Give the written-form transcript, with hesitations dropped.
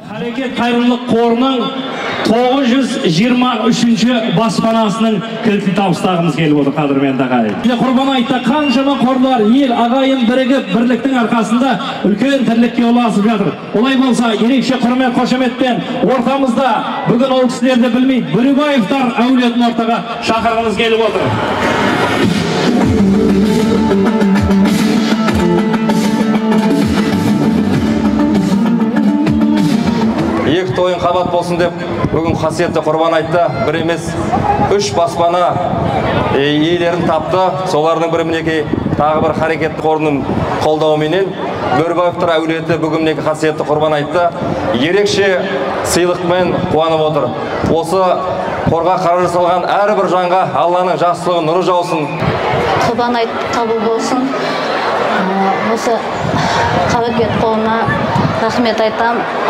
Харекет қайырымдылық қорының 923-ші баспанасының кілтін табыстағымыз келіп отыр, қадірменді ағайын. Құрбан айтта қаншама қорлар, ел, ағайын бірігіп, бірліктің арқасында үлкен тірлікке ұласып жатыр. Олай болса, ерекше құрмет қошеметпен ортамызда бүгін ол кісілерді білмейді, Бөрібаевтар әулетін ортаға шақырғымыз келіп отыр. Екі тойын қабат болсын деп бүгін қасиетті құрбан айтты, бір емес үш баспана иелерін тапты. Солардың бірі мінекей тағы бір Харекет қорының қолдауыменен Бөрібаевтар әулеті бүгін мінекей қасиетті құрбан айтты. Ерекше сыйлықпен қуанып отыр. Осы қорға қаржы салған әрбір жанға Алланың жақсылығы нұры жаусын. Құрбан айт қабыл болсын. Осы Харекет қорына рахмет айтам.